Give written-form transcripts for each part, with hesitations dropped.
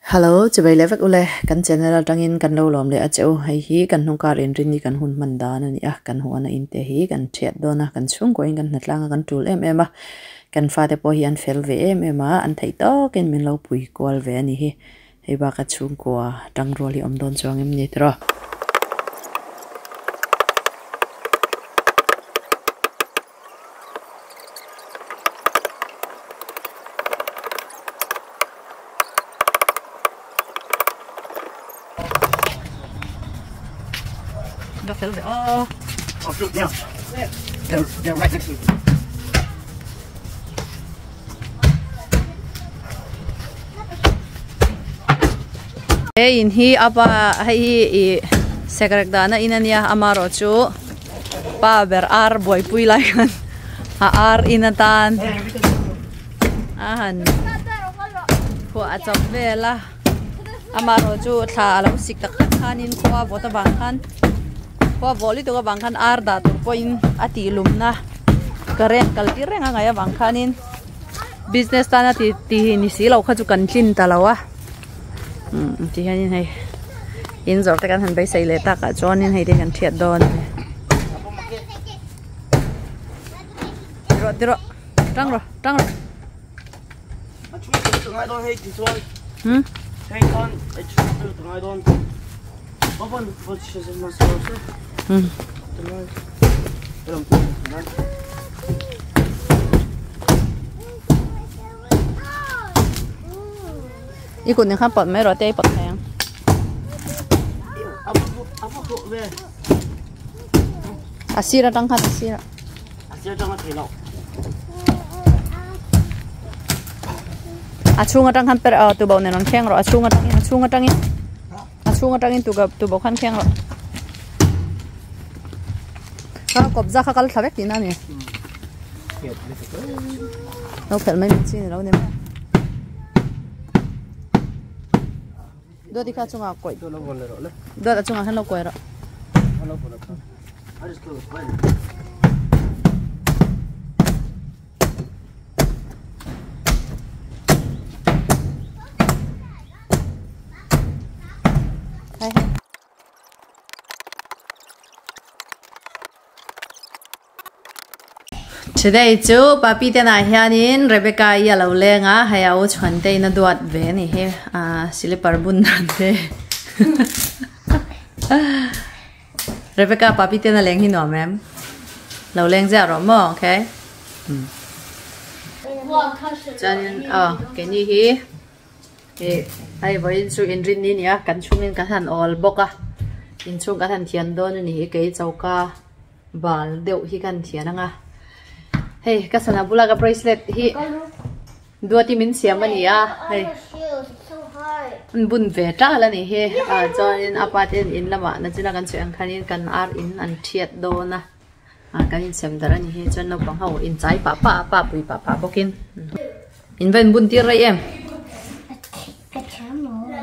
Hello, chibai leh vek ule, kan channel atangin kan lo lawm leh a che u, hei hi kan hnung kar inrin ni kan hun hman dan a ni a, kan huana in te hi kan thiat dawn a, kan chhungkaw in kan hnatlang a kan tul em em a, kan fate pawh hi an fel ve em em a, an theih tawkin min lo pui kual ve a ni hi, hei baka chhungkua tangrual hi awm dawn chuang em ni tiraw. Va fel ve aw. Oh, shoot, yeah. They're right next to you. He in hi apa hei hi i sekrek dahna in ania amarawh chu pa ber ar buaipui lai khan a ar in atan a han khuah a chawp vel a amarawh chu thla a lo sik tak tak khanin khua vawt avang khan khua vawh lutuk avang khan ar dah tur pawhin a tih lumna current kal tir reng a ngaih avang khanin business tana ti ti ni si lo kha chu kan tlin ta lo a umm ti hianin hei in zawrh te kan han beisei leh tak ah chuanin hei te kan hriat dawn a ni tirawh tirawh tang rawh tang rawh hmm hmm I kut nen khan pawt mai rawh te i pawt thei ang. A sir atang khan a sir ah. A sir atang a thei lo. A chhung atang khan per ah tuboh nen rawn kheng rawh a chhung atangin a chhung atangin a chhung atangin tuboh khan kheng rawh. Kha kawpza kha kal thla vek tihna a ni. Lo phelh mai mai chi ni lo ni mai. Dawt i kha chungah kawih. Dawt a chungah khan lo kawi rawh. Hai hai. Today chu papi te nah hianin Rebecca i a lo leng a hei a u chhuan te in a duat ve a ni hi ah slipper bun dan te Rebecca papi te na leng hi nuam em lo leng ziah rawh maw okay chuanin aw keini hi Ih hei vawiin chu inrinni a ni a kan chhungin kan han awl bawk a inchhung kan han thian dawn a ni hi kei choka bal deuh hi kan thian ang a hei ka sana bula ka bracelet hi duati min siam a ni a hei an bun ve tal a ni hi ah chuanin a pa ten in lamah nachina kan sawi ang khanin kan ar in an thiat dawn a ah kan insem darh a ni hi chuan naupang ho inchai pah pah a pa pui pah pah bawkin. In va inbun tir rei em?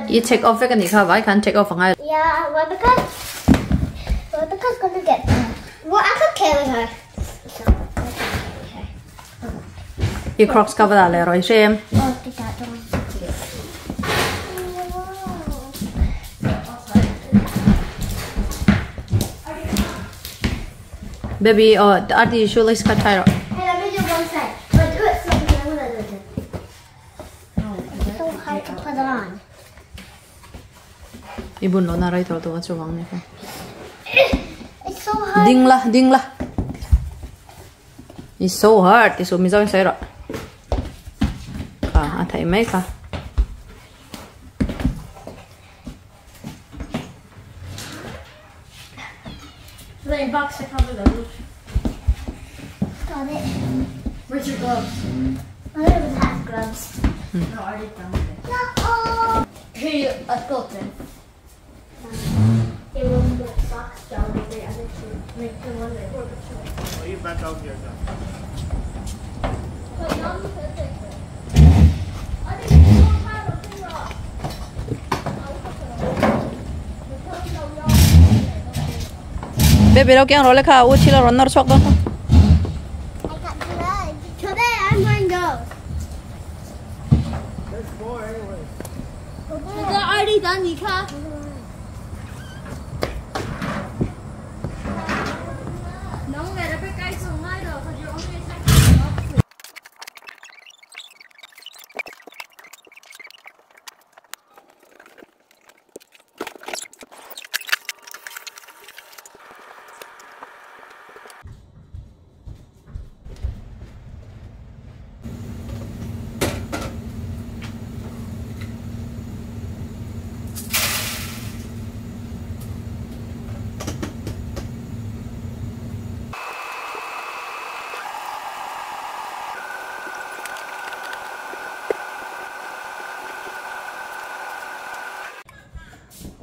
I check off vek a nih kha vai khan check off a ngai. Yeah, Rebecca. Rebecca's gonna get there. Well, I could carry her. So, I can carry her. I crocs ka va dah leh rawh i hre em? Oh, ti dah dawn. Baby, oh, Artie, shoelace kha try rawh. Hey, let me do one side. But do it slowly. I wanna do it. It's so hard to put on. I bun lo na rai tawh tawh a chuang ni kha. It's so hard. Ding la, ding la. It's so hard. Ti su mi zo in sawi rawh. Kha, a thei mai kha. Got it. Where's your gloves? I don't have gloves. No, I already found it. No. Here, you, let's go then. It will put socks down with the other two. Like the one that Are you back out here now? Baby lo kiang rawh le kha u thil a rawn nawr chhuak dawn kha. I got gloves. Today I'm wearing those. There's more anyway. already done, Nika. No, because you're only attacking the opposite.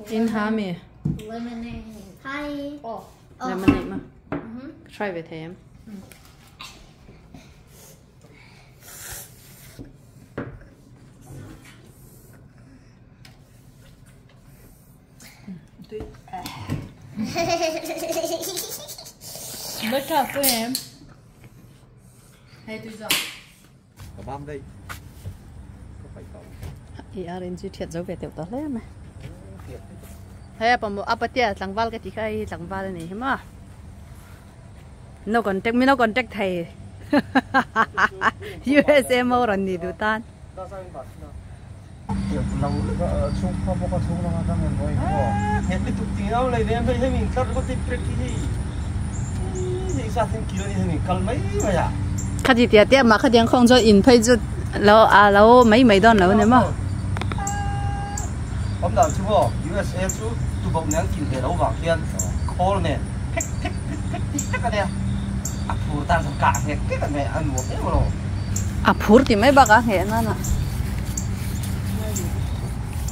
In hami. Lemonade. Hi. Oh. Lemonade ma. Try with him. Look up for him. Hey, do that. Bam đây. Có phải không? Ý arin chú thiệt dấu về tiểu tao lấy mà. Hey, apa mo apa tia tlangval ka ti khai tlangval ni hima. No contact mi no contact thai. USA mo ran ni du tan. Khát gì tiệt tiệt mà khát tiếng không cho in phây cho lâu à lâu mấy mấy đòn lâu nữa mà. Hôm nào chú bảo USA chú tụ bọc nén kìm để đấu vào khiên call nè pick pick pick pick pick cái này à phur tan sang cả nghe cái này ăn uống thế mà nó à phur thì mấy bác á nghe nó nè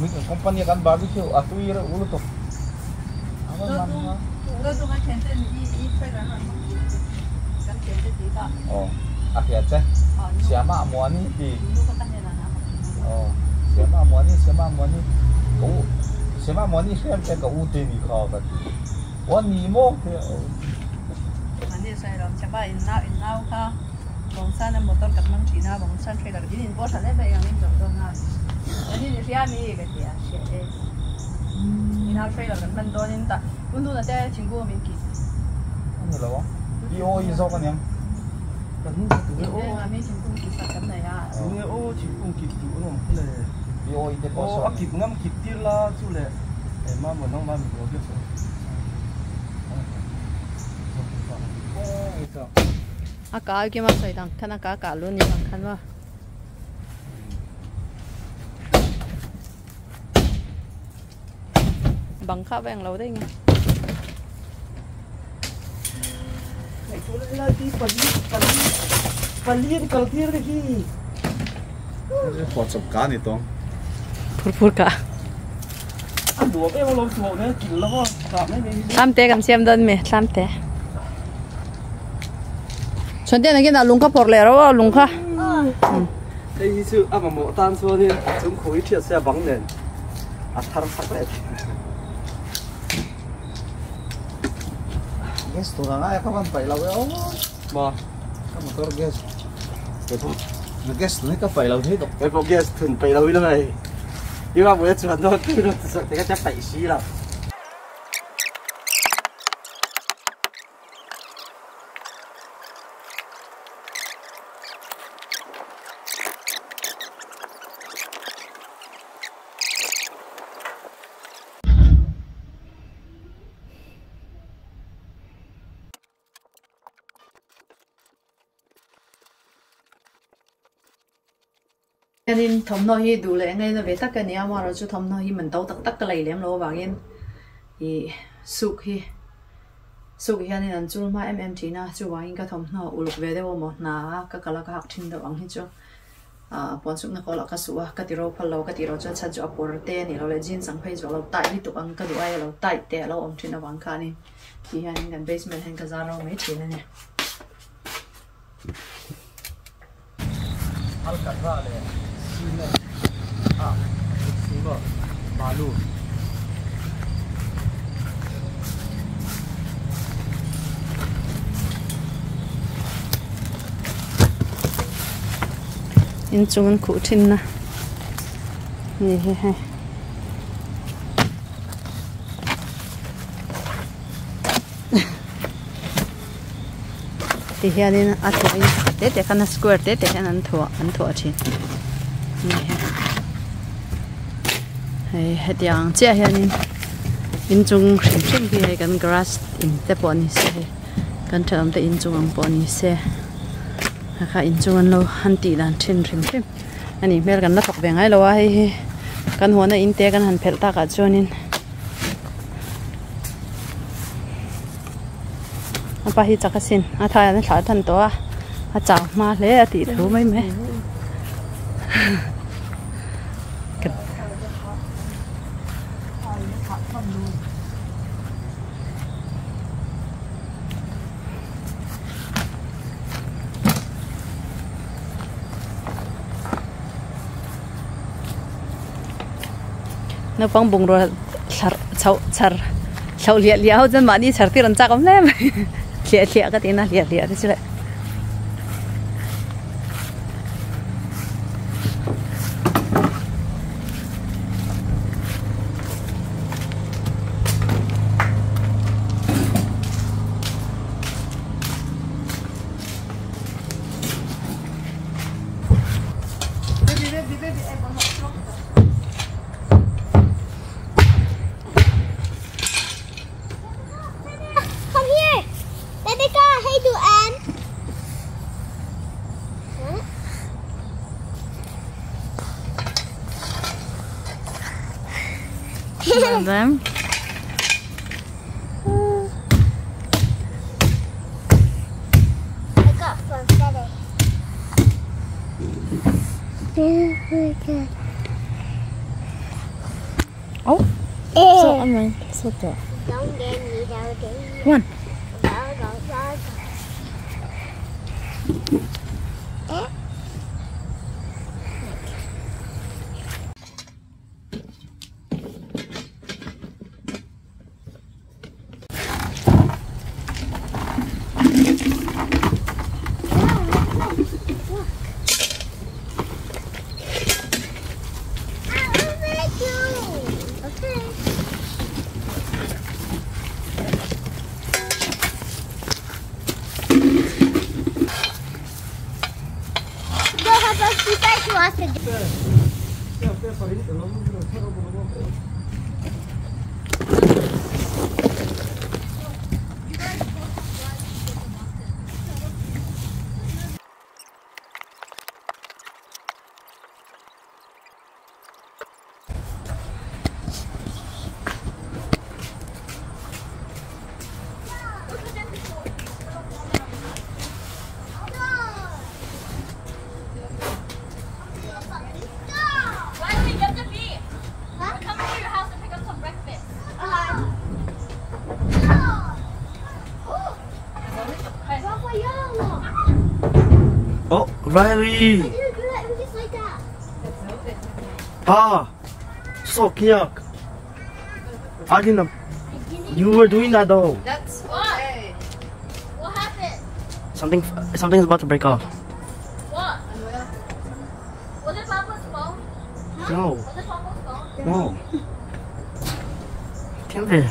mình company kan barbecue à tôi rồi ulu to ờ à kìa chứ siapa mua ni thì ờ siapa mua ni siapa mua ni cậu siapa mua ni xem cái cậu tiền thì khó cái 我你莫cái anh đi xe rồi siapa in now in now ka bóng san là motor cặp măng chỉ na bóng san trailer đi đến bố sản lên bây giờ mình chọn na anh đi xe mi cái gì à xe in now trailer cặp măng đó nên ta 운동 나 때 친구 mình kì anh là đi ô đi sao con em mi 친구 kì sạc cái này à ô chỉ cũng kịp đủ nó không lệ đi ô đi ô kịp ngâm kịp tiêu la chú lệ em mà muốn nông mà mình có biết rồi à cá cái mà sợi đằng khăn cá cá luôn như đằng khăn mà bằng khá vàng lâu đấy nghe phur cả tham té cầm xem đơn mẹ tham té chuẩn tiền này cái nào lùng khá phật lẻ đó lùng khá đây chứ à mà mộ tan xua thì chúng khối thiệt xe bóng nền à thằng sắc lẹ gas tu na ka van pai lo mà ka motor gas cái gas này ka pai lo thế cái bộ gas thun pai lo này nhưng mà bữa chuẩn nó tôi nó thì cái chắc phải xí là nên thầm nói hi đủ lệ ngay nó về tất cả nhà mà rồi chú thầm nói hi mình tàu tắc tắc cái này lem lo vàng yên thì suk hi nên anh chú mà em chỉ na chú vàng yên cái thầm nói uluk về đây mà na cái cái là cái học sinh đó vàng hi chú à bọn suk nó có là cái suk cái tiro phalo cái tiro cho cha chú ở te này lo le jeans sang phây chú lo tai đi tụ ăn cái đồ ai lo tai te lo ông trên nó vàng khá này thì anh gần basement anh cái zaro mấy chuyện này à, xí mà balu in chung khu thin na ni he he Ti hianin a thuah in pakhat te te khan a square te te hian an thuah an thuah thin a ni hei hei hetiang ang chiah hianin inchung hrim hrim hi hei kan garage in te pawh ni se hei kan thenawm te inchung ang pawh ni se kha kha inchung an lo han tih dan thin hrim hrim a nih hmel kan la thawk ve ngai lo a hei hi kan huana in te kan han phelh takah chuanin. A pa hi chak asin a thai an thlah tan tawh a a chau hma hle a tih thu mai mai Naupang bungrua thlar chhoh chhar chhoh hliah hliah ho chuan mahni chhar tir an chak awm hle mai hliah hliah ka tihna hliah hliah te chu le. Come here. Rebecca, hey do Ann. Them. I got confetti. Oh. So am I. So to. One. Oh, Riley! I didn't do that, it was just like that. Pa! So kyak. I didn't. You were doing that though. That's okay. What happened? Something's about to break off. What? Was it Papa's phone? No. Was it Papa's phone? No. Timber.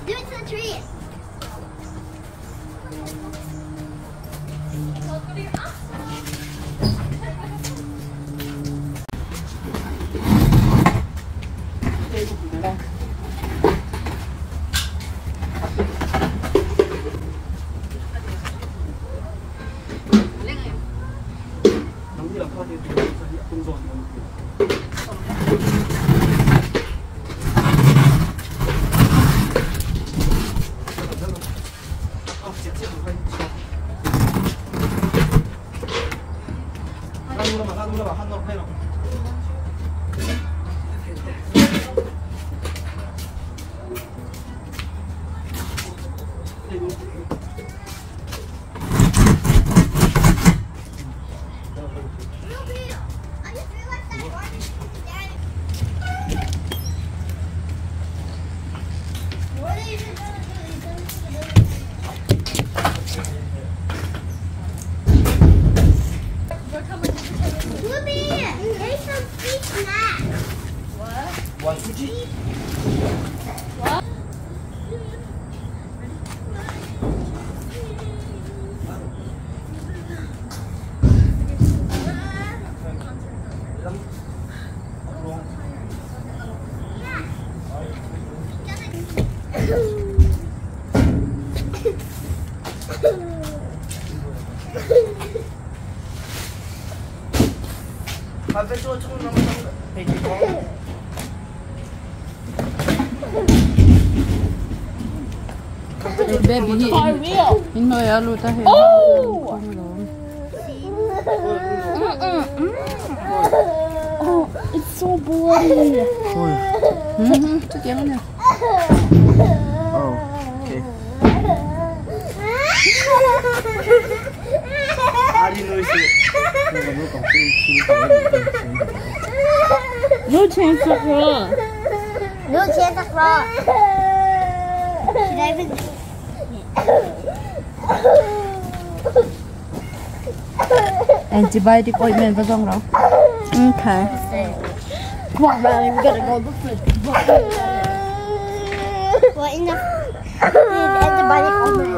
Do it to the tree. Ruby, I just realized that garbage is down. What are you gonna do? You're gonna Ruby, there's some free snacks. What? What? What? Baby hi in noi a lu ta he. Oh! Oh, it's so bloody. Oh, okay. No chance to crawl. No chance to crawl. Should I even? Antibiotic ointment for zong rong. Okay. Come on, Riley, we gotta go look for it. What in the antibiotic ointment?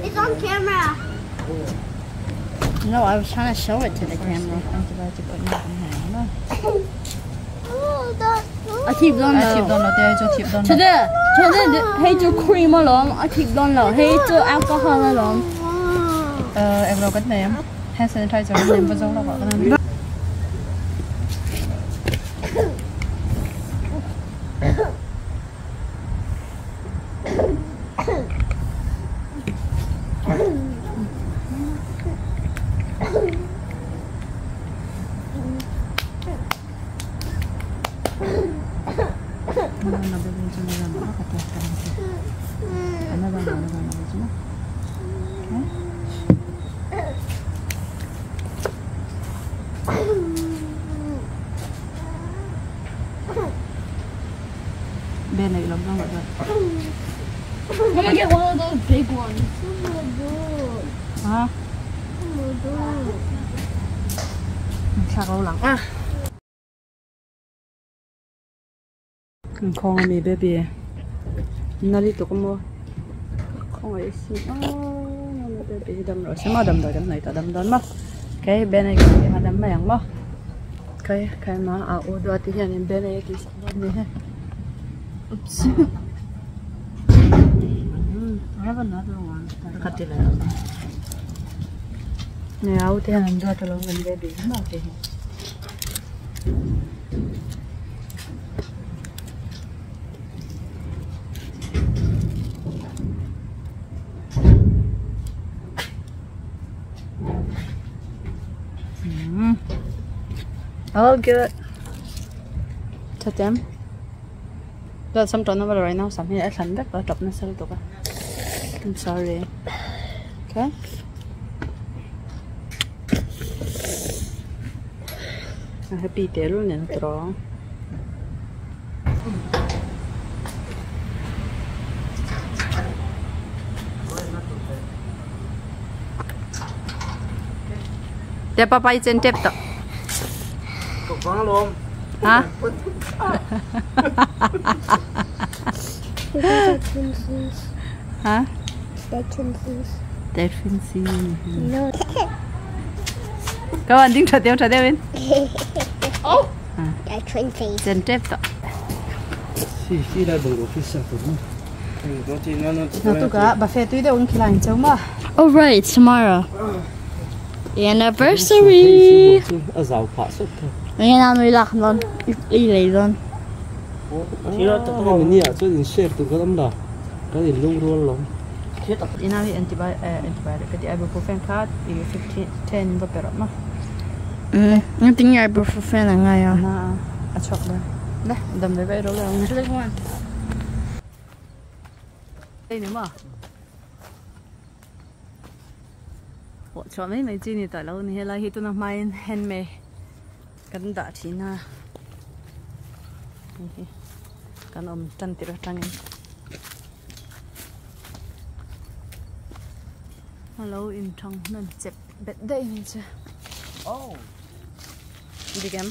It's on camera. No, I was trying to show it to the camera. I keep doing I keep doing it. Today, hey, your cream alone. I keep doing it. Hey, your alcohol alone. Em rồi cái này em hand sanitizer em vào trong đó gọi cái này. I'm gonna get one of those big ones. Hả? Sao lắm à? Không mi baby. Nali to como. Không ấy xin. Oh, no baby đâm rồi. Xem mà đâm rồi đâm này ta đâm đón mà. Cái bên này cái mà đâm mà mà. Cái cái mà à ô đồ thì hiện bên này cái này ha. Oops. I have another one. Cut it out. Now they have got along and baby. All good. To them. Got some turnover right now. Some here. I'm sorry. Okay. Happy day, draw. Để papa đi trên tép đó. Hả? Hả? Dead twinsies. No. Go on, ding cho tiêu bên. Oh. Dead twinsies. Trên tép đó. Si la bongo fi sa to. Nó tu cả bà phê tuy đâu cũng khilai châu mà. Oh right, tomorrow. Anniversary. Ngayon namin lakon ilay. Inawi antibiotic cái ibuprofen card 15 10 ba pero ma. Yung tingin ibuprofen na ngayon. Na a chok ba. Le, dam de ba ro le. Đây nữa mà. Bộ chọn mấy mấy chi này tại lâu này là khi tôi nằm mai hen mê cắn đã chín ha. Kan awm tan tirh atangin a lo inthang hnan chep bet daih ang che. Dik em?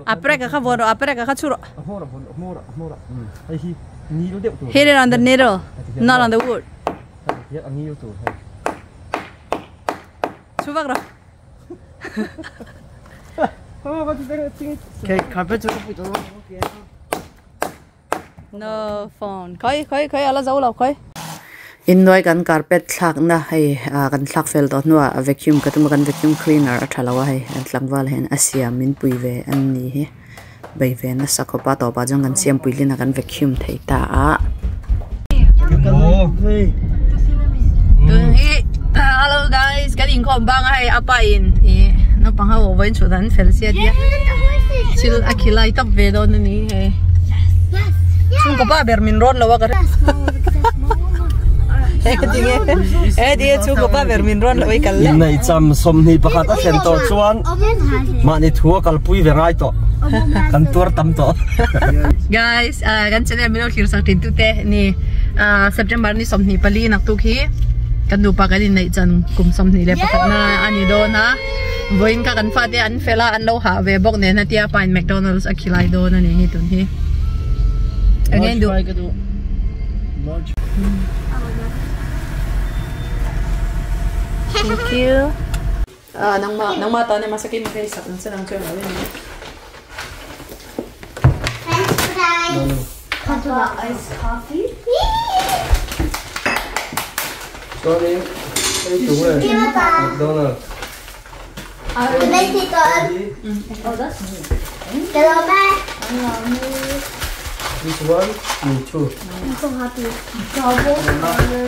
A prek a kha vuan rawh a prek a kha chhu rawh. Hit it on the needle, not on the wood. Chhu vak rawh. No phone. Khoi khoi khoi ala zo lo khoi. Innuai kan carpet thlakna hei ah kan thlak fel tawh hnuah a vacuum ka tum a kan vacuum cleaner a tha lo a hei an tlangval hian a siam min pui ve an ni hi bei ve nasa khawp a tawpah chuan kan siam pui lin a kan vacuum thei ta a. Tun hi hello guys kan inkhawm bang a hei a pa in ih naupang ho vawiin chhut an fel sia tia thil a khilai tawp ve dawn a ni hei chhungkaw pa ber min rawn lo a ka heti nge heti nge chhungkaw pa ber min rawn lo i kal leh Inneih cham 21 a thlen tawh chuan mahni thu a kalpui ve ngai tawh kan tuar tam tawh. Guys kan channel min lo thlir sak thin tute ni September ni 24 naktuk hi kan nupa kan inneih chan kum 21 na a ni dawn a vawiin kha kan fate an fel a an lo hah ve bawk nen a tia pa in McDonald's a khilai dawn a ni hi tun hi eng nge duh Thank you. Nangma nangma tan emaw sakin hei sak ang che nang chu englo in. French fries. Iced coffee. Sorry. Hei tu nge? McDonald's. This one, me too. I'm so happy. Double quarter pounder.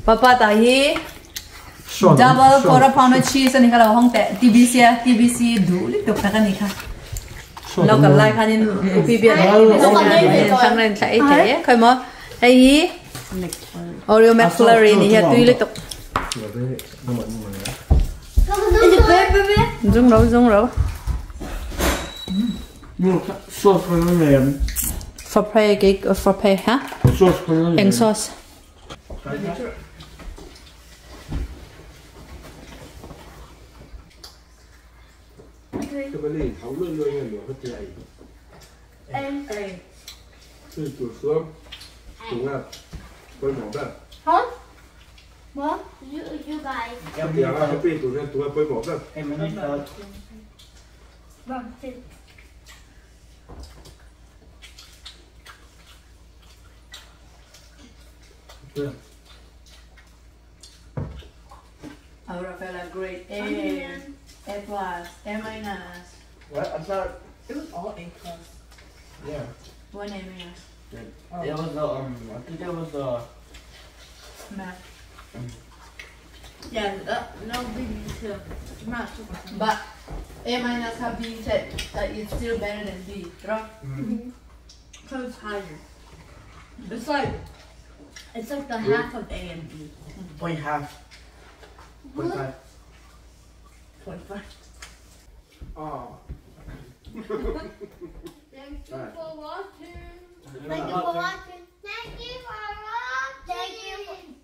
Papa ta hi double quarter pounder cheese ani kha lo hawng teh TBC a TBC duh lutuk tak ani kha lo kal lai khanin upi bian thang ren thla ei thei e khoi maw hei hi Oreo McFlurry ni hi a tui lutuk zung ro zung ro frappe cake frappe ha eng sauce What? You, you guys. Arabella grade A, A plus, A minus. What? I thought It was all A plus. Yeah. One A minus. It was the I think it was the Math. Yeah, no B too. Math. But A minus have B said that it's still better than B, right? Mm-hmm. So it's higher. It's like it's like the half of A and B. Point half. Point five. 0.5. Oh. Thank you for watching. Thank you for watching. Thank you for watching. Thank you.